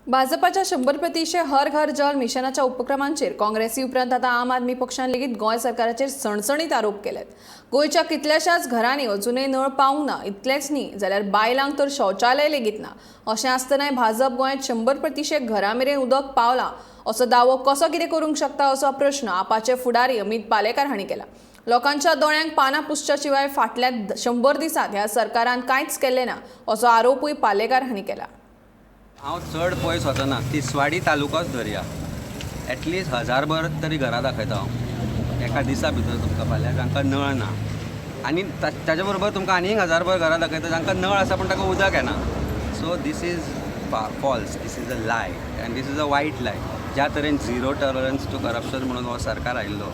भाजपाच्या 100% हर घर जल मिशनाच्या उपक्रमांचेर काँग्रेसी उपरांत आतां आम आदमी पक्षान लेगीत गोंय सरकाराचेर सणसणीत आरोप केल्यात. गोंयच्या कितल्याशाच घरांनी अजुनय नळ पावूंक ना. इतलेंच न्ही, जाल्यार बायलांक तर शौचालय लेगीत ना. अशें आसतनाय भाजप गोंयांत 100% घरा मेरेन उदक पावलां असो दावो कसो कितें करूंक शकता, असो प्रश्न आपाचे फुडारी अमित पालेकार हांणी केला. लोकांच्या दोळ्यांक पानां पुसच्या शिवाय फाटल्या 100 दिसांत ह्या सरकारान कांयच केल्लें ना, असो आरोपूय पालेकार हांणी केला. हांव चड पयस वचना, तिसवाडी तालुकोच धरया. एटलिस्ट हजारभर तरी घरां दाखयता हांव एका दिसा भितर तुमकां फाल्यां, जांकां नळ ना. आनी ताजे बरोबर तुमकां आनीक हजारभर घरां दाखयता जांकां नळ आसा पूण ताका उदक येना. So this is false, this is a lie and this is a white lie. ज्या तरेन झिरो टॉलरन्स टू करप्शन म्हणून हो सरकार आयिल्लो,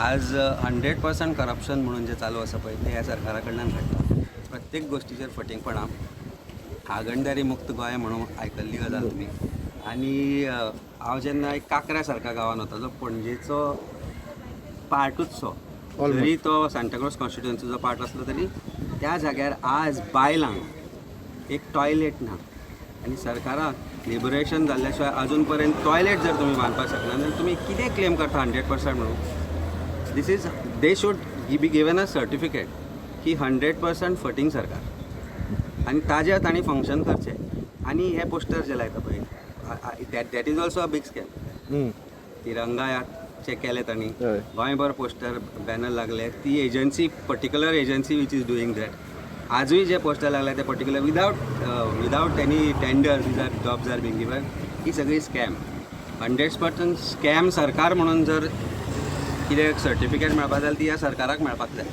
आज 100% करप्शन म्हणून जें चालू आसा पळय, तें ह्या सरकारा कडल्यान घडटा. प्रत्येक गोश्टीचेर फटींगपणां. हागणदारी मुक्त गोंय म्हणून आयकल्ली गजाल तुमी. आनी हांव जेन्ना एक काकऱ्या सारक्या गांवान वता, जो पणजेचो पार्टूच सो जरी तो सांताक्रूज कॉन्स्टिट्युएन्सीचो पार्ट आसलो तरी त्या जाग्यार आज बायलांक एक टॉयलेट ना. आनी सरकाराक लिबरेशन जाल्ल्या शिवाय अजून पर्यंत टॉयलेट जर तुमी बांदपाक शकना जाल्यार तुमी कितें क्लेम करता 100% म्हणून? This is they should be given a certificate की 100% फटींग सरकार. आनी ताजेर तांणी फंक्शन करचें. आनी हे पोस्टर जे लायता पळय, that is also a big scam. तिरंगाचे केले तांणी. गोंयभर पोस्टर बॅनर लागले. ती agency, particular agency which is doing that, आजूय जे पोस्टर लागले ते particular without any tender these are jobs are being given. ही सगळी स्कॅम, 100% स्कॅम सरकार म्हणून जर कितें सर्टिफिकेट मेळपाक जाल्यार ती ह्या सरकाराक मेळपाक जाय.